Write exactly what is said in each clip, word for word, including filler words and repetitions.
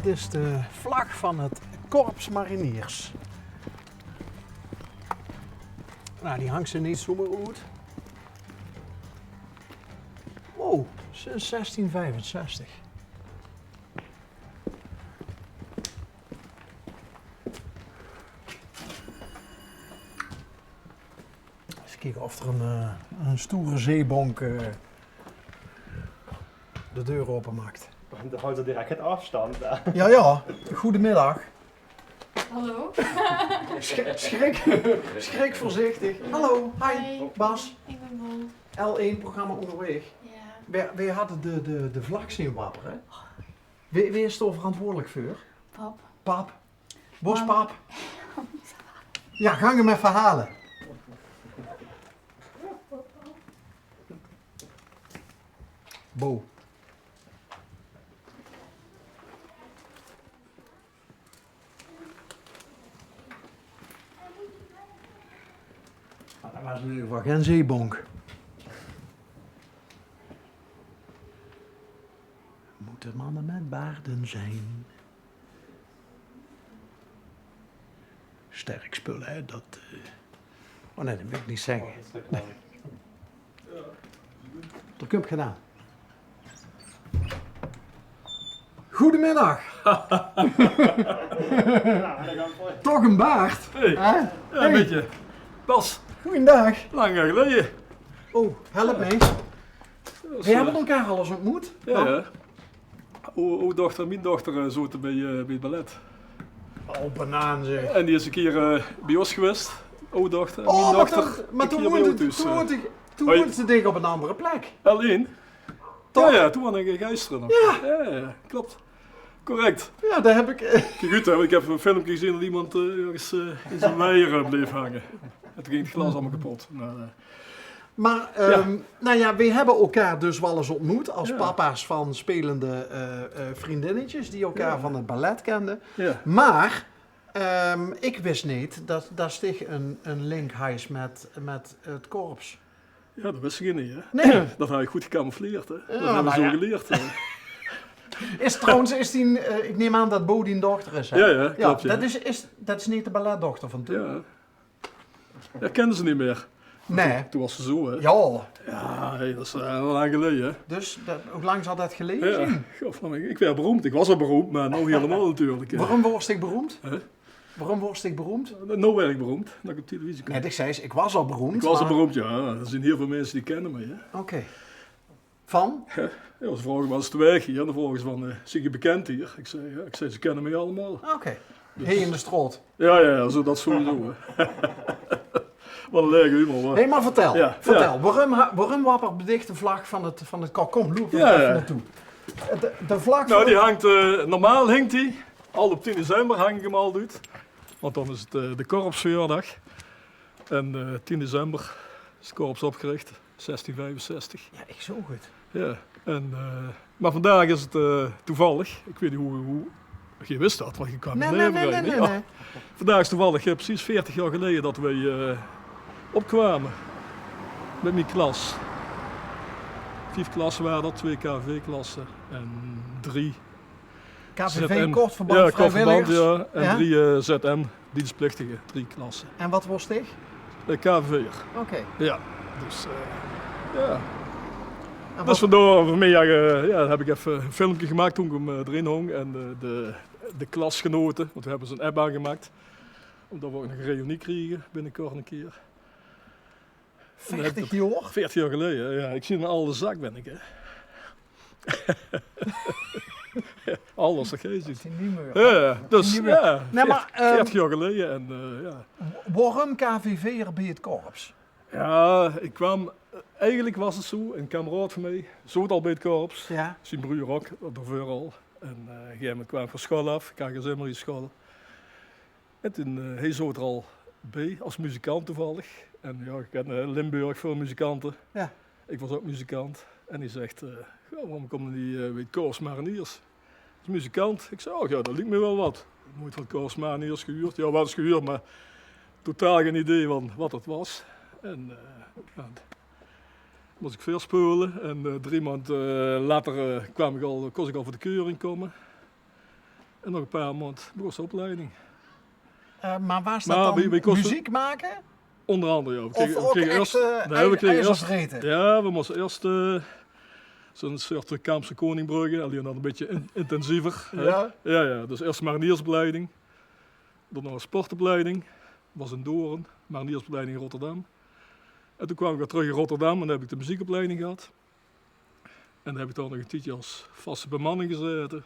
Dit is de vlag van het Korps Mariniers. Nou, die hangt ze niet zomaar uit. Oh, sinds zestien vijfenzestig. Eens kijken of er een, eh, een stoere zeebonk, eh, de deur openmaakt. Dan houdt ze direct het afstand. Ja, ja. Goedemiddag. Hallo. Schrik, schrik, schrik voorzichtig. Hallo, hi, Bas. Ik ben Bol. L één, programma Onderweeg. Ja. Wij, wij hadden de, de, de vlag zien wapperen. Wie, wie is er verantwoordelijk voor? Pap. Pap. Bos, pap. Ja, ga je me verhalen. Bo. Maar dat was in ieder geval geen zeebonk. Moeten mannen met baarden zijn? Sterk spul, hè? Dat, eh, oh nee, dat wil ik niet zeggen. Nee. Er komt gedaan. Goedemiddag. Toch een baard, hè? Ja, een beetje. Bas. Goedendag. Lang geleden. Oh, help me eens. We hebben elkaar al eens ontmoet. Ja, ja. O, ow dochter en mien dochter, eh, zote bij, eh, bij het ballet. Oh, banaan zeg. En die is een keer, eh, bij ons geweest. Ow dochter en mien dochter, maar toen woonde, toen woonde ze dicht op een andere plek. L één. Toch? Ja, ja, toen woonde ik in Geisteren nog. Ja. Ja, ja, klopt. Correct. Ja, daar heb ik, eh, kijk goed, hè, want ik heb een filmpje gezien dat iemand, eh, ergens, eh, in zijn weier, eh, bleef hangen. En toen ging het glas allemaal kapot. Maar, eh, Maar, ehm, nou ja, we hebben elkaar dus wel eens ontmoet als papa's van spelende, eh, eh, vriendinnetjes die elkaar van het ballet kenden. Ja. Maar, ehm, ik wist niet dat, dat Stig een, een link had met, met het korps. Ja, dat wist ik niet, hè? Nee. Dat had ik goed gecamoufleerd, hè? Dat hebben we zo geleerd, hè? Is trouwens, is die, eh, ik neem aan dat Bo die dochter is, hè? Ja, ja, klopt, ja. Dat is, is, dat is niet de balletdochter van toen? Ja. Ja, kende ze niet meer. Nee. Toen, toen was ze zo, hè? Ja. Ja, hey, dat is, eh, wel lang geleden, hè? Dus, dat, hoe lang zal dat geleden zijn? Ja, god, nou, ik, ik werd beroemd. Ik was al beroemd, maar nou helemaal natuurlijk, hè. Waarom was ik beroemd? Hè? Waarom was ik beroemd? Nou werd ik beroemd, dat ik op televisie kwam. Net, ik zei, ik was al beroemd. Ik was al beroemd, ja. Er zijn heel veel mensen die kennen mij, hè. Oké. Van? Ja, ze vroegen wel eens te weg hier. En dan vroegen ze van, eh, "Zie je bekend hier?" Ik zei, "Ja." Ik zei, "Ze kennen mij allemaal." Oké. Dus hey, in de straat. Ja, ja, ja, zo, dat sowieso, hè. Wat een leuke humor, hoor. Hey, maar vertel, vertel. Waarom ha-, waarom wappert dicht de vlag van het, van het korps? Kom, loop er even naartoe. De, de vlag. Nou, die hangt, eh, normaal hangt die al op tien december, hang ik hem al uit. Want dan is het, eh, de korpsverjaardag. En, eh, tien december is het korps opgericht. Zestien vijfenzestig. Ja, ik zoog het. Ja, en, eh, maar vandaag is het, eh, toevallig. Ik weet niet hoe, hoe, je wist dat, want je kwam net. Nee, nee, nee. Vandaag is toevallig, eh, precies veertig jaar geleden dat wij, eh, opkwamen. Met mijn klas. Vief klassen waren dat, twee K V V-klassen en drie K V V, kort verband, ja, kort verband, vrijwilligers. Ja. En drie, eh, Z M, dienstplichtige, drie klassen. En wat was dich? Eh, K V V'er. Oké. Ja, dus, eh, ja. Dus vandaar, vanmiddag, eh, ja, heb ik even een filmpje gemaakt toen ik hem, eh, erin hong. En, eh, de, de klasgenoten, want we hebben zo'n app aangemaakt. Omdat we ook nog een reunie krijgen binnenkort een keer. Veertig jaar? Veertig jaar geleden, ja. Ik zie een oude zak, ben ik, hè. Alles, dat geeft niet. Ja, ja, dus, ja, veertig jaar geleden en, eh, ja. Waarom K V V V'er bij het korps? Ja, ik kwam, eigenlijk was het zo, een kameraad van mij zoot al bij het korps. Ja. Zijn broer ook, daarvoor al. En, eh, op een gegeven moment kwam ik van school af, K G S M R I school. En toen, eh, hij zoot er al bij als muzikant toevallig. En ja, ik ken, eh, Limburg veel muzikanten. Ja. Ik was ook muzikant. En hij zegt, eh, "Goh, waarom komen die, eh, bij Korps Mariniers? Dat is muzikant." Ik zei, "Oh ja, dat lijkt me wel wat." Nooit van Korps Mariniers gehuurd. Ja, wel eens gehuurd, maar totaal geen idee van wat het was. En, eh, ja, moest ik veel spelen. En, eh, drie maand, eh, later, eh, kwam ik al, kon ik al voor de keuring komen. En nog e paar maond begós de opleiding. Eh, maar waas dat dan muziek make? Ónger angere, jao. Of ouch ech, eh, iejers vrete? Jao, we moste iers, eh, zoe'n soort Kampse Koning bruge, allein dan e bietje in-, intensiever, hè. Jao, jao. Dus iers mariniersopleiding, daonao sportopleiding, waas in Doorn, mariniersopleiding in Rotterdam. En toen kwaam ik weer trök in Rotterdam en dan heb ik de muziekopleiding gehad. En dan heb ik dao nog 'n tiedje as vaste bemanning gezaete.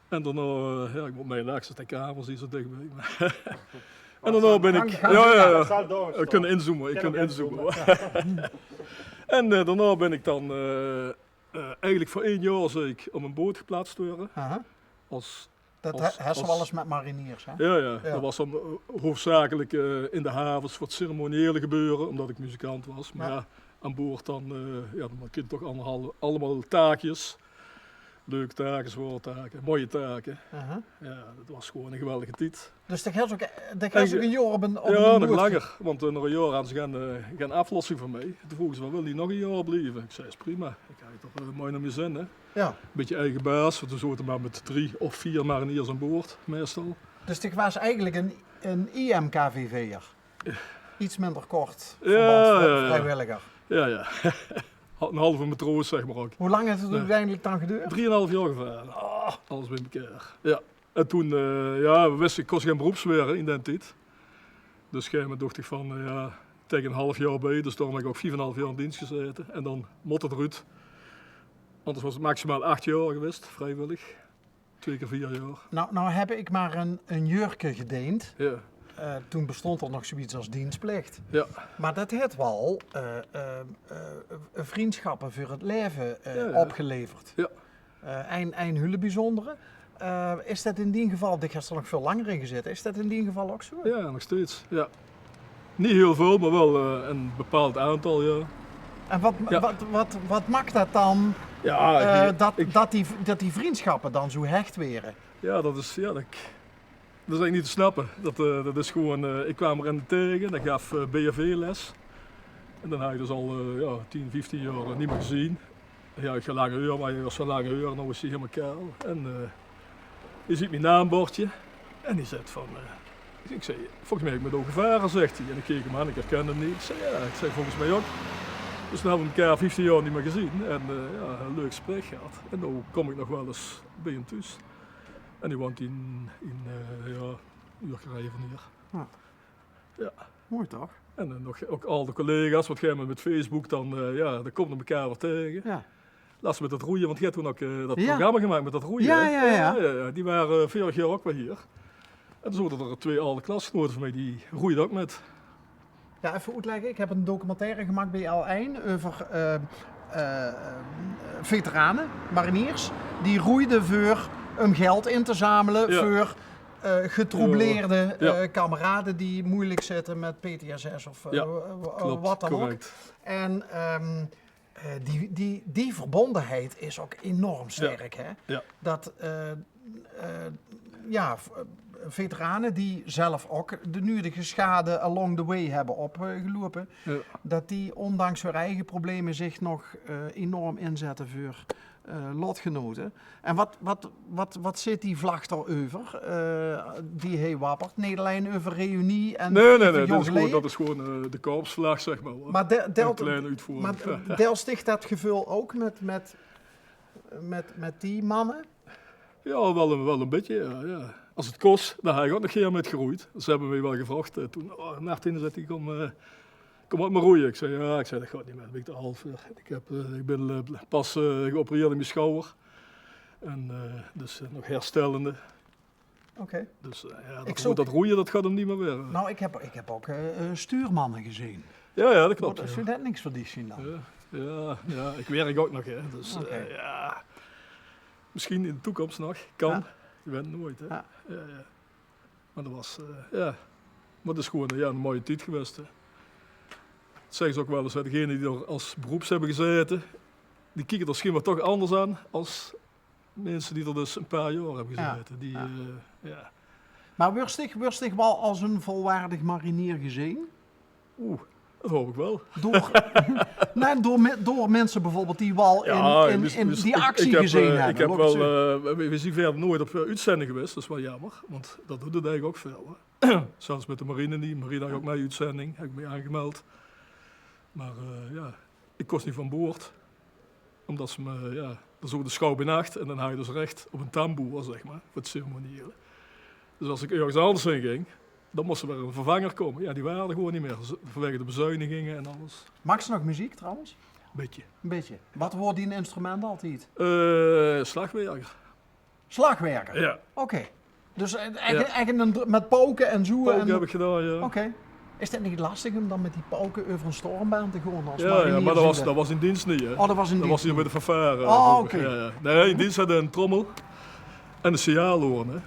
En daonao, eh, jao, ik mót mien lachs oet de kamer, zie, zoe dich bin ik. En daonao bin ik, jao, jao, jao. Ik kan inzoome, ik kan inzoome. En, eh, daonao bin ik dan, eh, eh, eigelik veur ein jaor, zag ik, op 'n boot geplaats te waere. Aha. As Dat he-, hes se waal ins mit mariniers, hè? Jao, jao. Dat waas dan, eh, hoofdzakelik, eh, in de havens veur 't ceremoniële gebeure, ómdat ik muzikant waas. Maar jao, aan boord dan, eh, jao, dan kins se toch allemaol, allemaol taakjes. Leuke taakjes, zwaor taakjes, moeie taakjes. Aha. Jao, dat waas gewoen 'ne geweldige tied. Dus dan hes se ouch, dan hes se ouch e jaor op 'n, op 'n boot ge- Jao, nog langer, want, eh, nog e jaor hadde ze gen, eh, gen aflossing veur mej. Toen vroge ze van: "Wils se nog e jaor blieve?" Ik zag: "Is prima, ik haw 't toch, eh, mooi nao mien zin, hè." Jao. Bietje eige baas, want we zote maar mit drie of veer mariniers aan boord, meistal. Dus dich waas eigelik 'n, 'n I M K V V'er. Iets minder kort verband, vrijwilliger. Jao, jao. Had 'n halve matroos, zeg maar, ouch. Hoe lang haet 't oeteindelik dan gedoerd? Drieënhalf jaor gevare. Alles bie-ein. Jao. En toen, eh, jao, we wiste, ik kós gen beroeps waere in daen tied. Dus op e gegaeve moment docht ik van, eh, jao, tege 'n half jaor bie, dus daorum heb ik ouch vief en 'n half jaor in dienst gezaete. En dan mót 't d'roet. Anders waas 't maximaal acht jaor gewaes, vrijwillig. Twee kier veer jaor. Nou, nou heb ik maar een, een jurke gedeend. Jao. Eh, toen bestond er nog zoiets als dienstplicht. Jao. Maar dat heeft wel, eh, eh, eh, vriendschappen voor het leven, eh, opgeleverd. Jao. Eh, ein, ein hiele bijzondere. Eh, is dat in dien geval, dich hes d'r nog veul langer in gezaete, is dat in dien geval ouch zoe? Jao, nog steeds, jao. Neet hiel veul, maar wel, eh, e bepaald aantal, jao. En wat, wat, wat, wat maak dat dan, eh, dat, dat die, dat die vriendschappen dan zoe hecht waere? Jao, dat is, jao, dat, dat is eigelik neet te snappe. Dat, eh, dat is gewoen, eh, ik kwaam d'r eine tege, dae gaaf, eh, B H V-les. En dae haw ik dus al, eh, jao, tien, vieftien jaor, eh, neet mier gezeen. Jao, ik gaon lang heur, maar hae waas zoe lang heur, nou is hae hielemaol kaal. En, eh, hae zuut mien naambordje. En hae zaet van, eh, ik, ik zag: "Volges mej heb ik mit ow gevare," zaet hae. En ik keek 'm aan, ik herkende 'm neet. Ik zag: "Jao," ik zag, "volges mej ouch." Dus toen hadde we mekaar vieftien jaor neet mier gezeen. En, eh, jao, e leuk gesprek gehad. En now kom ik nog wel ins bie 'm thoes. En hae woont in, in, eh, jao, e uurke rieje van hiej. Jao. Jao. Mooi toch? En, eh, nog, ouch al de collega's, wat gaon we mit Facebook dan, eh, jao, dan kómme we mekaar weer tege. Jao. Laatst mit dat roeie, want geej haet toen ouch, eh, dat programma gemaak mit dat roeie, hè? Jao, jao, jao. Jao, jao, die wore, eh, veurig jaor ouch weer hiej. En toen zote d'r twee alde klasgenote van mej, die roeide ouch mit. Jao, effe oetlègke. Ik heb 'n documentaire gemaak bie L1 euver, eh, eh, veterane, mariniers, die roeide veur um geld in te zamele veur, eh, getroubleerde, eh, kameraden die moeilijk zitte mit P T S S of, eh, wat dan ouch. Jao, klop, correct. En, ehm, eh, die, die, die verbondenheid is ouch enorm sterk, hè? Jao. Dat, eh, eh, jao, v-, eh, veterane die zelf ouch de nuedige schade along the way hebbe opgeloupe, jao, dat die ondanks hun eige probleme zich nog, eh, enorm inzette veur, eh, lotgenote. En wat, wat, wat, wat zit die vlag dao euver, eh, die hae wappert? Neet allein euver reunie en... Nae, nae, nae, dat is gewoen, dat is gewoen, eh, de korpsvlag, zeg maar, huur. Maar de-, deelt, klein oetvoering, maar deels dich dat geveul ouch mit, mit, mit, mit die manne? Jao, wel e, wel e bietje, jao, jao. As 't kós, dan haw ik ouch nog gaer mit geroeid. Ze hebbe mej wel gevraog, eh, toen: "Oh, Martin," zaet hae, "kom, eh, kom op mit roeie." Ik zag: "Jao," ik zag, "dat geit neet mej, dao bin ik te aad veur. Ik heb, eh, ik bin, eh, pas, eh, geopereerd in mien schouwer. En, eh, dus, eh, nog herstellende." Oké. Dus, eh, jao, dat roeie, dat geit 'm neet mej waere. Nou, ik heb, ik heb ouch, eh, eh, stuurmanne gezeen. Jao, jao, dat klop, jao. Zów dat niks veur dich zien dan? Jao, jao, jao, ik werk ouch nog, hè. Dus, eh, jao. Misschien in de toekomst nog. Kan. Jao. Je wet 't noeit, hè. Jao. Jao, jao. Maar dat waas, eh, jao. Maar dat is gewoen, jao, 'ne moeie tied gewaes, hè. Dat zegge ze ouch wel ins, hè, degene die d'r as beroeps hebbe gezaete, die kieke d'r schijnbaar toch anders aan as minse die d'r dus e paar jaor hebbe gezaete. Jao, jao. Die, eh, jao. Maar weurs dich, weurs dich wel as 'ne volwaardige marinier gezeen? Oeh. Dat haop ich waal. Door, nae, door, mi- door minse bieveurbeeld die waal in, in, in die actie gezeen höbbe. Ich höb waal, eh, we, we zien wiejer noeats op, eh, oetzending gewaes, dat is waal jaomer, want dat doot 't eigelik ouch väöl, hè. Zelfs mit de marine neet. Marine haw ich ouch mei oetzending, höb ich mich aangemeld. Mer, eh, jao, ich kós neet van boord. Ómdat ze me, jao, dat is ouch de sjouw bie nacht en dan haw ich dus rech op ein tamboer, zeg mer, veur 't ceremoniële. Dus es ich örges angers hin ging, dan mós d'r weer eine vervanger kómme. Jao, die waore d'r gewoon neet mie, z- vanwege de bezuiniginge en alles. Maags se nog meziek trouwens? Bietje. Ein bietje. Waat waor dien instrument altied? Eh, slagwerker. Slagwerker? Jao. Oké. Dus, eh, ech, ech ein dr- mit pauke en zoe. Pauke höb ich gedaon, jao. Oké. Is det neet lastig óm dan mit die pauke euver ein stormbaan te gaon es marinier? Jao, mer det waas, det waas in deens neet, hè. Oh, det waas in deens neet. Det waas hie bie de fanfare. Oh, oké. Jao, jao. Nae, in deens hadde ein trommel en ein signaalhoorn, hè.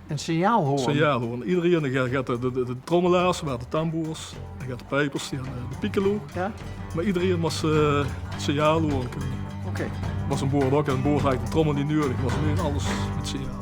Ein signaalhoorn? Signaalhoorn. Ederein, de, de, de, de trommelaars, mer de tamboers, dan höbbe de piepers, die höbbe de piccolo. Jao. Mer ederein mós, eh, signaalhoorn kónne. Oké. Waas aan boord ouch, aan boord haw ich de trommel neet nudig, waas allein alles mit signaal.